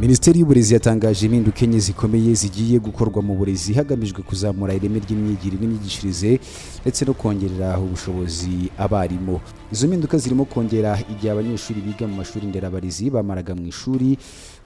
Minisiteri y'Uburezi yatangaje impinduka enye zikomeye zigiye gukorwa mu burezi hagamijwe kuzamura ireme ry'imyigire n'imyigishirize ndetse no kongerera ubushobozi abarimu. Izo mpinduka zirimo kongera igihe abanyeshuri biga mu mashuri nderabarezi bamaraga mu ishuri,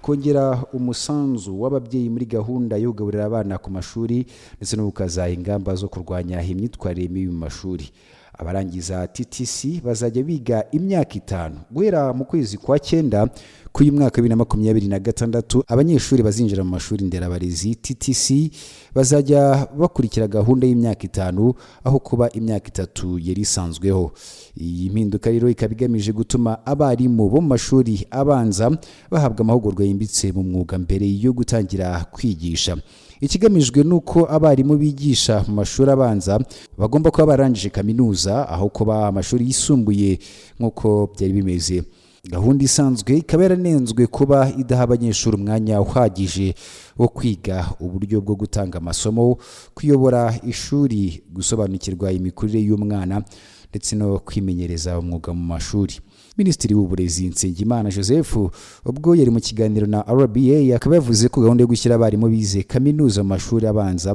kongera umusanzu w'ababyeyi muri gahunda yo kugaburira abana ku mashuri, ndetse no gukaza ingamba zo kurwanya imyitwarire mibi mu mashuri. Abarangiza TTC bazajya biga imyaka 5 guhera mu kwezi kwa 9 k'uyu mwaka 2026. Abanyeshuri bazinjira mu mashuri nderabarezi TTC bazajya bakurikira gahunda y'imyaka 5 aho kuba imyaka 3 yari isanzweho. Iyi mpinduka rero ikaba igamije gutuma abarimu bo mu mashuri abanza bahabwa amahugurwa yimbitse mu mwuga mbere yo gutangira kwigisha. Ikigamijwe ni uko abarimu bigisha mu mashuri abanza bagomba kuba barangije kaminuza aho kuba amashuri yisumbuye nk'uko byari bimeze. Gahunda isanzwe ikaba yaranenzwe kuba idaha abanyeshuri umwanya uhagije wo kwiga uburyo bwo gutanga amasomo, kuyobora ishuri, gusobanukirwa imikurire y'umwana ndetse no kwimenyereza umwuga mu mashuri. Minisitiri w'Uburezi Nsengimana Joseph, ubwo yari mu kiganiro na RBA, akaba yavuze ko gahunda yo gushyira abarimu bize kaminuza mu mashuri abanza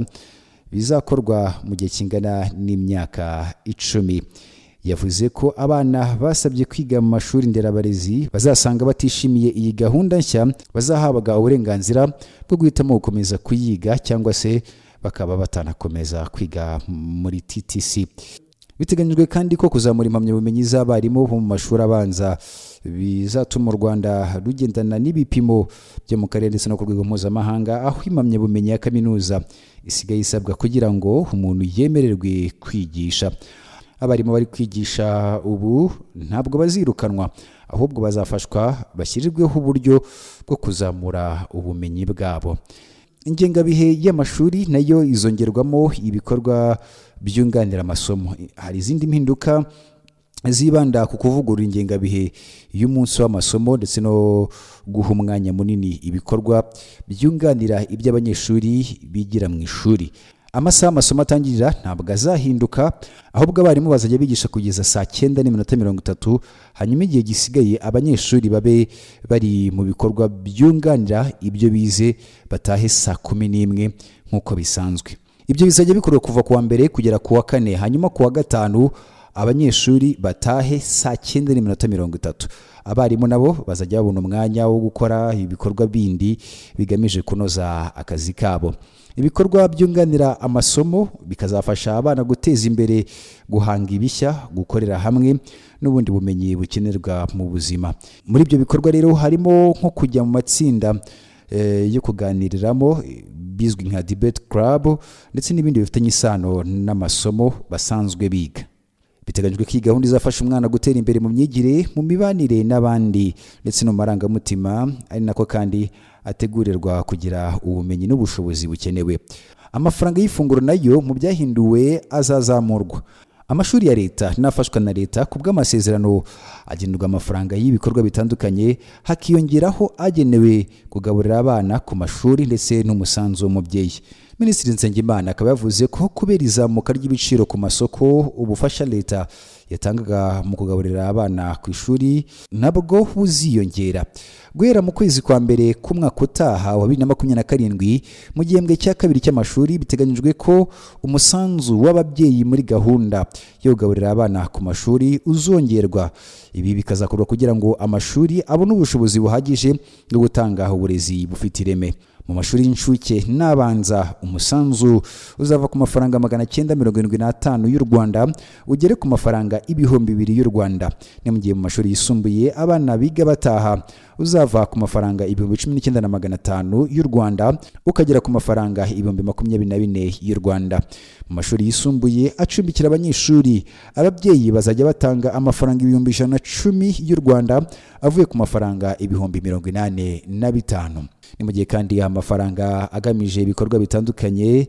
bizakorwa mu gihe kingana n'imyaka 10. Yavuze ko abana basabye kwiga mu mashuri nderabarezi bazasanga batishimiye iyi gahunda nshya bazahabwa uburenganzira bwo guhitamo gukomeza kuyiga cyangwa se bakaba batanakomeza kwiga muri TTC. Biteganyijwe kandi ko kuzamura impamyabumenyi z'abarimu bo mu mashuri abanza bizatuma u Rwanda rugendana n'ibipimo byo mu karere ndetse no ku rwego mpuzamahanga, aho impamyabumenyi ya kaminuza isigaye isabwa kugira ngo umuntu yemererwe kwigisha. Abarimu bari kwigisha ubu ntabwo bazirukanwa, ahubwo bazafashwa bashyirirweho uburyo bwo kuzamura ubumenyi bwabo. Ingengabihe y'amashuri nayo izongerwamo ibikorwa byunganira amasomo. Hari izindi mpinduka zibanda ku kuvugurura ingengabihe y'umunsi w'amasomo ndetse no guha umwanya munini ibikorwa byunganira ibyo abanyeshuri bigira mu ishuri. Amasaha amasomo atangirira ntabwo azahinduka, ahubwo abarimu bazajya bigisha kugeza saa 9:30, hanyuma igihe gisigaye abanyeshuri babe bari mu bikorwa byunganira ibyo bize, batahe saa 11 nk'uko bisanzwe. Ibyo bizajya bikorwa kuva ku wa mbere kugera ku wa kane, hanyuma ku wa gatanu abanyeshuri batahe saa 9:30. Abarimu nabo bazajya babona umwanya wo gukora ibikorwa bindi bigamije kunoza akazi kabo. Ibikorwa byunganira amasomo bikazafasha abana guteza imbere guhanga ibishya, gukorera hamwe n'ubundi bumenyi bukenerwa mu buzima. Muri ibyo bikorwa rero harimo nko kujya mu matsinda yo kuganiriramo bizwi nka debate club, ndetse n'ibindi bifitanye isano n'amasomo basanzwe biga. Biteganyijwe ko iyi gahunda izafasha umwana gutera imbere mu myigire, mu mibanire n'abandi ndetse no mu marangamutima, ari nako kandi ategurirwa kugira ubumenyi n'ubushobozi bukenewe. Amafaranga y'ifunguro nayo mu byahinduwe azazamurwa. Amashuri ya leta n'afashwa na leta ku bw'amasezerano agenerwa amafaranga y'ibikorwa bitandukanye, hakiyongeraho agenewe kugaburira abana ku mashuri ndetse n'umusanzu w'umubyeyi. Minisitiri Nsengimana akaba yavuze ko kubera izamuka ry'ibiciro ku masoko, ubufasha leta yatangaga mu kugaburira abana ku ishuri nabwo buziyongera. Guhera mu kwezi kwa mbere k'umwaka utaha wa 2027, mu gihembwe cya kabiri cy'amashuri, biteganyijwe ko umusanzu w'ababyeyi muri gahunda yo kugaburira abana ku mashuri uzongerwa. Ibi bikazakorwa kugira ngo amashuri abone ubushobozi buhagije bwo gutanga uburezi bufite ireme. Mu mashuri y'incuke n'abanza, umusanzu uzava ku mafaranga 975 y'u Rwanda ugere ku mafaranga 2000 y'u Rwanda. Ni mu gihe mu mashuri yisumbuye abana biga bataha uzava ku mafaranga 19,500 y'u Rwanda ukagera ku mafaranga 24,000 y'u Rwanda. Mu mashuri yisumbuye acumbikira abanyeshuri, ababyeyi bazajya batanga amafaranga 110,000 y'u Rwanda avuye ku mafaranga 85,000. Ni mu gihe kandi amafaranga agamije ibikorwa bitandukanye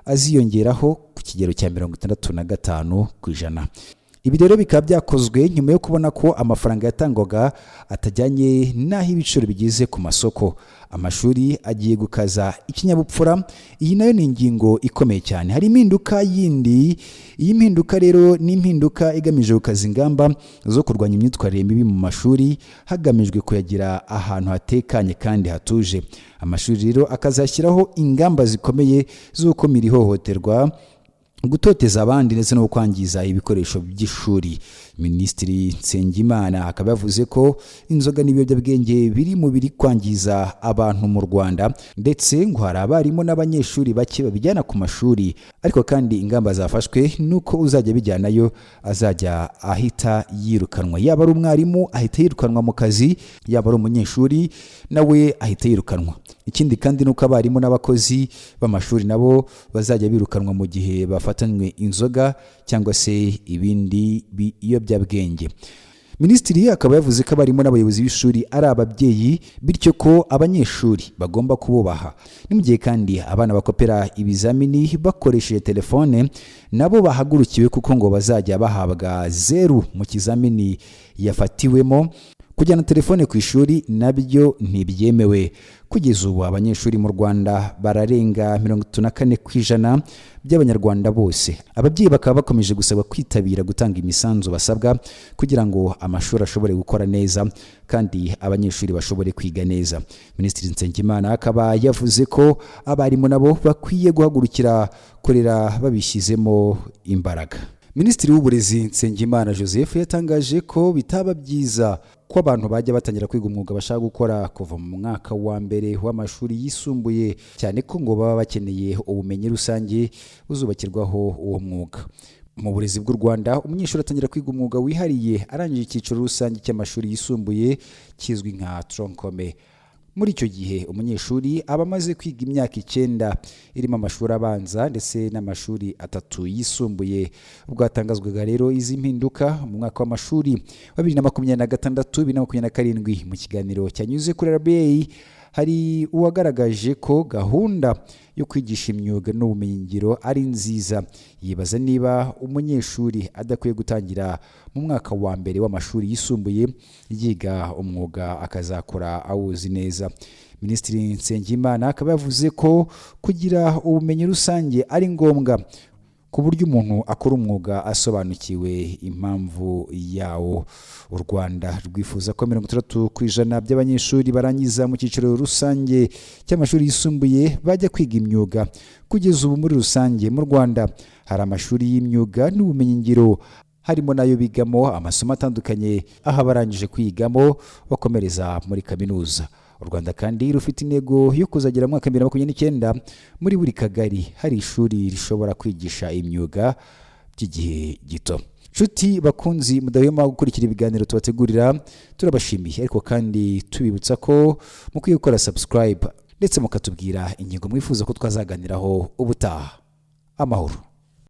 aziyongeraho ku kigero cya 65%. Ibi rero bikaba byakozwe nyuma yo kubona ko amafaranga yatangwaga atajyanye n'aho ibiciro bigeze ku masoko. Amashuri agiye gukaza ikinyabupfura. Iyi nayo ni ingingo ikomeye cyane. Hari impinduka yindi. Iyi mpinduka rero ni impinduka igamije gukaza ingamba zo kurwanya imyitwarire mibi mu mashuri, hagamijwe kuyagira ahantu hatekanye kandi hatuje. Amashuri rero akazashyiraho ingamba zikomeye zo gukumira ihohoterwa, gutoteza abandi ndetse no kwangiza ibikoresho by'ishuri. Minisitiri Nsengimana akaba yavuze ko inzoga n'ibiyobyabwenge biri mu biri kwangiza abantu mu Rwanda, ndetse ngo hari abarimu n'abanyeshuri bake babijyana ku mashuri. Ariko kandi ingamba zafashwe ni uko uzajya abijyanayo azajya ahita yirukanwa. Yaba ari umwarimu, ahita yirukanwa mu kazi, yaba ari umunyeshuri, nawe ahita yirukanwa. Ikindi kandi ni uko abarimu n'abakozi b'amashuri nabo bazajya birukanwa mu gihe bafatanywe inzoga cyangwa se ibindi biyobyabwenge. Minisitiri akaba yavuze ko abarimu n'abayobozi b'ishuri ari ababyeyi, bityo ko abanyeshuri bagomba kububaha. Ni mu gihe kandi abana bakopera ibizamini bakoresheje telefone nabo bahagurukiwe, kuko ngo bazajya bahabwa 0 mu kizamini yafatiwemo. Kujyana telefone ku ishuri nabyo ntibyemewe. Kugeza ubu abanyeshuri mu Rwanda bararenga 34% by'Abanyarwanda bose. Ababyeyi bakaba bakomeje gusabwa kwitabira gutanga imisanzu basabwa kugira ngo amashuri ashobore gukora neza kandi abanyeshuri bashobore kwiga neza. Minisitiri Nsengimana akaba yavuze ko abarimu nabo bakwiye guhagurukira kurera babishyizemo imbaraga. Minisitiri w'Uburezi Nsengimana Joseph yatangaje ko bitaba byiza ko abantu bajya batangira kwiga umwuga bashaka gukora kuva mu mwaka wa mbere w'amashuri yisumbuye, cyane ko ngo baba bakeneye ubumenyi rusange buzubakirwaho uwo mwuga. Mu burezi bw'u Rwanda, umunyeshuri atangira kwiga umwuga wihariye arangije icyiciro rusange cy'amashuri yisumbuye kizwi nka tronc commun. Muri icyo gihe umunyeshuri aba amaze kwiga imyaka 9 irimo amashuri abanza ndetse n'amashuri 3 yisumbuye. Ubwo hatangazwaga rero izi mpinduka mu mwaka w'amashuri wa 2026 2027, mu kiganiro cyanyuze kuri RBA hari uwagaragaje ko gahunda yo kwigisha imyuga n'ubumenyingiro ari nziza, yibaza niba umunyeshuri adakwiye gutangira mu mwaka wa mbere w'amashuri yisumbuye yiga umwuga, akazakora awuzi neza. Minisitiri Nsengimana akaba yavuze ko kugira ubumenyi rusange ari ngombwa, ku buryo umuntu akora umwuga asobanukiwe impamvu yawo. U Rwanda rwifuza ko 60% by'abanyeshuri barangiza mu cyiciro rusange cy'amashuri yisumbuye bajya kwiga imyuga. Kugeza ubu muri rusange mu Rwanda hari amashuri y'imyuga n'ubumenyingiro, harimo n'ayo bigamo amasomo atandukanye, aho abarangije kwigamo bakomereza muri kaminuza. U Rwanda kandi rufite intego yo kuzagera mu mwaka wa 2029 muri buri kagari hari ishuri rishobora kwigisha imyuga by'igihe gito. Nshuti bakunzi mudahwema gukurikira ibiganiro tubategurira, turabashimiye, ariko kandi tubibutsa ko mukwiye gukora subscribe ndetse mukatubwira ingingo mwifuza ko twazaganiraho ubutaha. Amahoro.